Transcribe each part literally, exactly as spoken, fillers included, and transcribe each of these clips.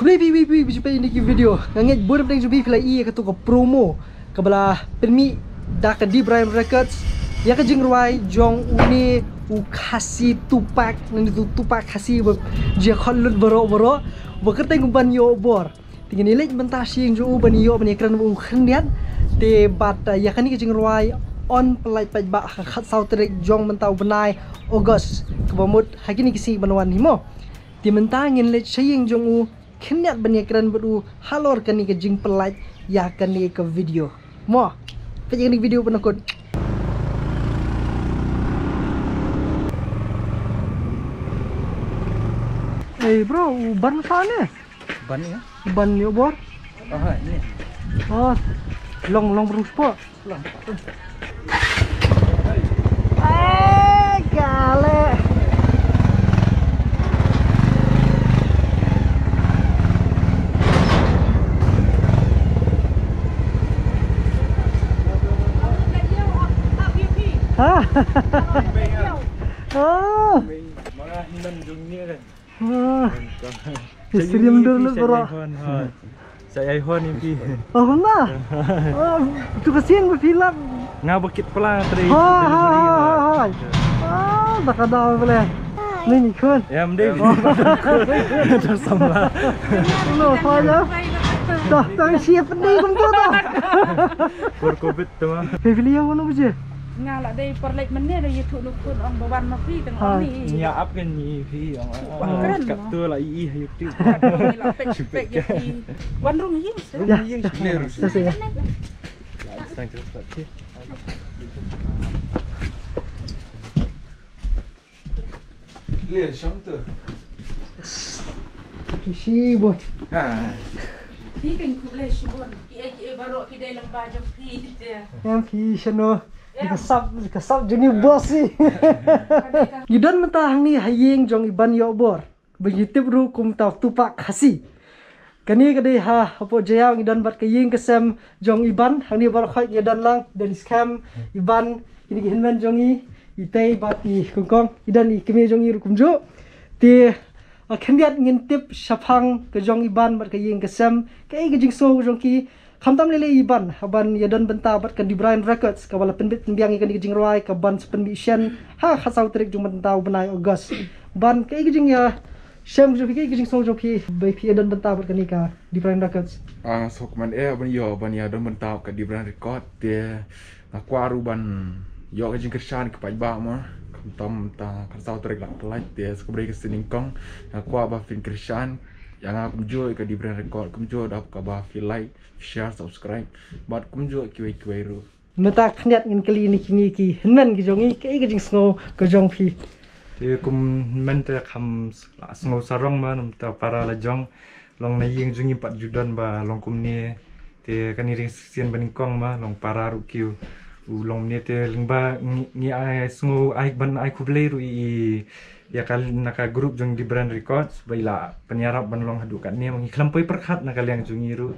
Khublei phi, phi, phi, phi, phi, ïa kine ki video. Nga ngeit bun na pdeng jong phi phi la ïohi ïa kato ka promo kaba la pynmih da ka D Bryan Records ïa ka jingrwai jong une u Khasi Tupac, nang tu Tupac Khasi ba jia khot lut baroh baroh, ba kyrteng u Ban Ïoh Bor. Te ngin ïa leit mynta sha ïing jong u ban ïoh ban ïakren bad u khyndiat. Te bad, ah, ïa kane ka jingrwai yn pynlait paidbah ha ka khatsaw tarik jong mynta u bnai August kaba mut ha kine ki sngi ban wan hi mo. Te mynta ngin leit sha ïing jong u khyndiat ban ïakren bad u halor kane ka jingpynlait ïa kane ka video. Mo, peit ïa kane ka video ban kut. Hey bro, u Ban sa ne? Ban ïa? Ban Ïoh Bor? Oh, ni. Oh, long, long brus po. Long. Eh, gale. Ha? Oh. Mana hinan jung ni kan. Ah. Sa ïa dur lut baroh. Sa ïa hon ïa phi. Oh, kumta. Oh, tu ka sien ba phi lap. Nga ba kit pla trei. Ha ha ha ha. Ah, da ka daw bele. Ni ni khun. Em dei. Dah samla. Lo sa ya. Dah, dah siap ni kumta dah. Kor covid tu mah. Phi phi liau no buje. Nga la dei por leit mynne da ïathuh na u khun ong ba wan ma phi tang ong ni. Nia ap kan ni phi ong. Wan kren kat tu la i i ha YouTube. Wan rung ïing. Rung ïing sih. Ya, ya. Sang tu. Lir shong tu. Shi bun. Ha. Phi kan khublei shibun. Ki ei ki ei baroh ki dei lang ba jong phi te. Em phi shano. Ka sap, ka sap juni boss si. Ngi don mynta hangne ha ïing jong i Ban Ïoh Bor. Ba ngi tip ruh kum ta Tupac Khasi. Kane ka dei ha hapoh Jaiaw ngi don bad ka ïing ka sem jong i Ban, hangne baroh khoit ngi don lang, don i Skhem, i Ban, kine ki hynmen jong i, i Tei bad i Kongkong, i don i kmie jong i ruh kumjuh. Te, ah, khyndiat ngin tip shaphang ka jong i Ban bad ka ïing ka sem, kaei ka jingsngew jong ki, khamtam lei lei i Ban, ha ban ïa don bynta bad ka D Bryan Records, kaba la pynbit pynbiang ïa kane ka jingrwai, ka ban sa pynmih shen, ha khatsaw tarik jong mynta u bnai August. Ban, kaei ka jingïa shem jong phi, kaei ka jingsngew jong phi, ba phi ïa don bynta bad kane ka D Bryan Records. Ah, sngewkmen eh ban ïoh, ban ïa don bynta ka D Bryan Record, te nga kwah ruh ban ïoh ka jingkyrshan ki paidbah mo, khamtam ta khatsaw tarik la pynlait, te sa kaba dei ka sien nyngkong, nga kwah ba phin kyrshan ïa nga kumjuh ka D Bryan Record, kumjuh da kaba phi like, share, subscribe, bad kumjuh kiwei kiwei ruh. Mynta khyndiat ngin kylli na kine ki hynmen ki jong i, kaei ka jingsngew ka jong phi. Te kum hynmen te kham s-, la sngew sarong ma, namar te para la jong, long na ïing jong i pat ju don ba long kumne. Te kane dei sien ba nyngkong ma, long para ruh ki u long kumne te lyngba ngi, ngi ai sngew ai ban ai khublei ruh i, i ïa ka na ka group jong D Bryan Records ba i la pynïarap ban long haduh katne, ma ngi khlem poi pyrkhat na ka liang jong i ruh.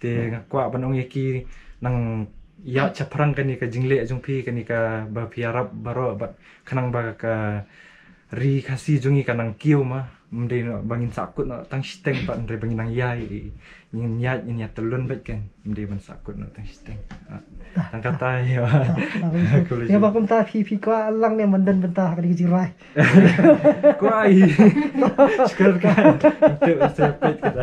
Te nga kwah ban ong ïa ki nang ïa shaphrang kane ka jingleh jong phi, kane kaba phi ïarap baroh bad khnang ba ka ri Khasi jong i ka nang kiew ma, ym dei noh ba ngin sahkut noh tang shiteng pat, hynrei ba ngin nang ïai, ngin ïaid, ngin ïaid tylluid bad kan, ym dei ban sahkut noh tang shiteng. Ah, tang kata ïa. Ïa ba kumta phi, phi kwah lang ne ban don bynta ha kane ka jingrwai. Kwah i. Shukor kan. Untuk saya pet kita.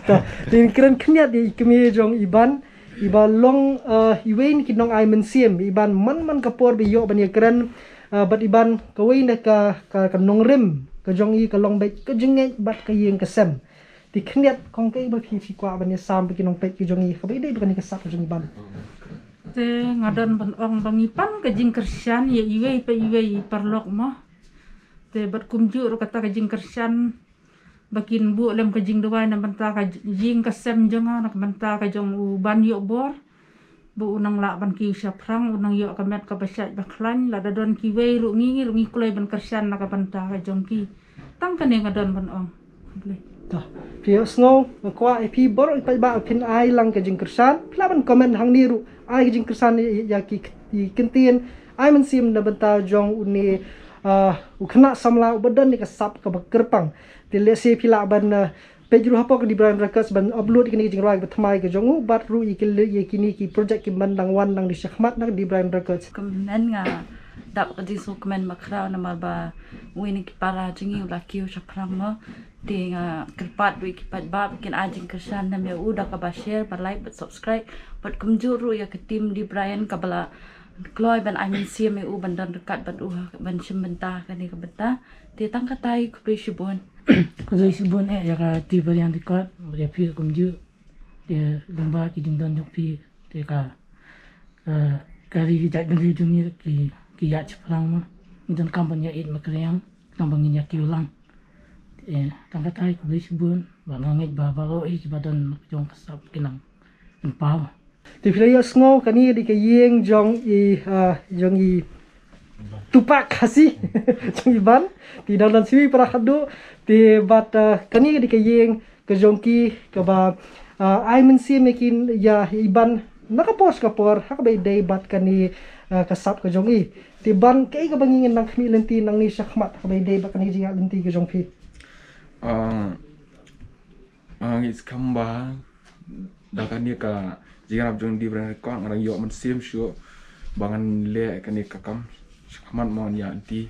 Ta, te kren khyndiat ïa i kmie jong i Ban, i ba long, eh, iwei na ki nongai mynsiem, i Ban man man ka por ba ïoh ban ïakren, eh, bad i Ban kawei na ka, ka, ka nongrim ka jong i ka long bad ka jingngeit bad ka ïing ka sem. Te khyndiat kong kaei ba phi phi kwah ban ïasam bad ki nongpeit ki jong i, kaba ïadei bad kane ka sap ka jong i Ban. Te nga don ban ong ba ngi pan ka jingkyrshan ïa iwei pa iwei i paralok mo. Te bad kumjuh ruh kata ka jingkyrshan ba kin buh lem ka jingduwai na bynta ka ïing ka sem jong nga, na ka bynta ka jong u Ban Ïoh Bor. Ba u nang lah ban kiew shaphrang, u nang ïoh ka met kaba shait ba khlaiñ, lada don kiwei ruh ngi, ngi ruh ngi kloi ban kyrshan na ka bynta ka jong ki. Tang kane nga don ban ong. Khublei. Ta, phi ïohsngew, nga kwah ïa phi baroh i paidbah phin ai lang ka jingkyrshan, phi lah ban comment hangne ruh, ai ka jingkyrshan ïa, ïa ki, ki ktien, ai mynsiem na bynta jong une, ah, u khynnah samla uba don ïa ka sap kaba kyrpang. Te lehse phi lah ban, ah, page ruh hapoh ka Dibrain Records ban upload ïa kine ki jingrwai ba thymmai ka jong u, bad ruh ïa ki, ïa kine ki project ki ban dang wan nangne shakhmat na ka Dibrain Records. Kmen nga dap ka jingsngewkmen bakhraw namar ba uwei na ki para jong ngi u la kiew shaphrang mo. Te nga kyrpad ruh ïa ki paidbah ba kin ai jingkyrshan ïa u da kaba share, ba like, bad subscribe. Bad kumjuh ruh ïa ka team Dibrain kaba la kloi ban ai mynsiem ïa u ban don ryngkat bad u ban shim bynta kane ka bynta. Te tang katei, khublei shibun. Khublei shibun eh ïa ka Dibrain Record, ïa phi kumjuh. Te lyngba ki jingdon jong phi te ka, ka, ka ri ki jaitbynriew jong ngi ki, ki ïaid shaphrang mo. Ngi donkam ban ïa ïeit markylliang, tang ba ngin ïa kiew lang. Te tang katei, khublei shibun, bad nga ngeit ba baroh hi kiba don jong ka sap kin nang pynpaw. Te phi la ïohsngew kane ka dei ka ïing jong i, ah, jong i Tupac Khasi, jong i Ban. Te dang don shuh para khadduh. Te bad, ah, kane ka dei ka ïing ka jong ki kaba, ah, ai mynsiem ïa ki, ïa i Ban na ka por sha ka por ha kaba ïadei bad kane, ah, ka sap ka jong i. Te Ban, kaei kaba ngi ngin nang khmih lynti nangne shakhmat ha kaba ïadei bad kane ka jingïaid lynti ka jong phi? Ah, ah, ngi skhem ba da kane ka jingïarap jong Dibrain Record nga dang ïoh mynsiem shuh ba ngan leh kane ka kam shakhmat mo, ngan ïaid lynti.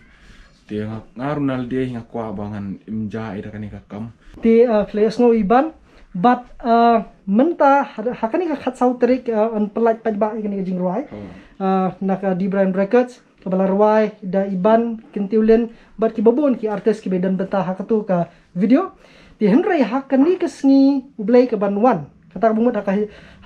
Te nga, nga ruh na lade nga kwah ba ngan im ja ïa da kane ka kam. Te, ah, phi la ïohsngew i Ban, bad, ah, mynta ha, ha kane ka khatsaw tarik, ah, yn pyllait paidbah ïa kane ka jingrwai. Oh. Ah, na ka Dibrain Records, kaba la rwai da i Ban Kyntiew Lin bad kiba bun ki artist kiba don bynta ha kato ka video. Te hynrei ha kane ka sngi U Blei ka ban wan, kata kaba mut ha ka,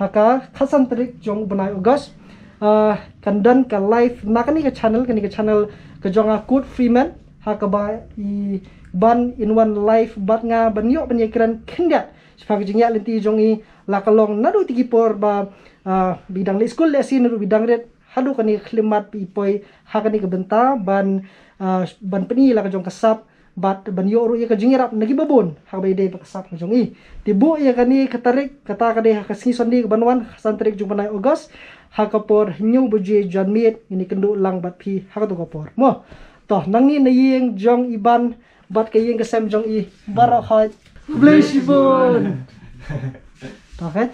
ha ka khatsan tarik jong u bnai August, ah, kan don ka live na kane ka channel, kane ka channel ka jong nga Kurt Freeman, ha kaba i Ban in wan live bad nga ban ïoh ban ïakren khyndiat shaphang ka jingïaid lynti jong i, la ka long naduh kine ki por ba, ah, ba i dang leit skul leit sien, naduh ba i dang rit, haduh kane ka khyllipmat ba i poi ha kane ka bynta ban, ah, ban pyni la ka jong ka sap bad ban ïoh ruh ïa ka jingïarap na kiba bun ha kaba ïadei bad ka sap ka jong i. Te buh ïa kane ka tarik, kata ka dei ha ka sngi Sunday ka ban wan, khatsan tarik jong u bnai August, ha ka por hynñiew baje janmiet ngin ïakynduh lang bad phi ha kato ka por mo. To, nangne na ïing jong i Ban bad ka ïing ka sem jong i baroh khoit, khublei shibun. To, okay.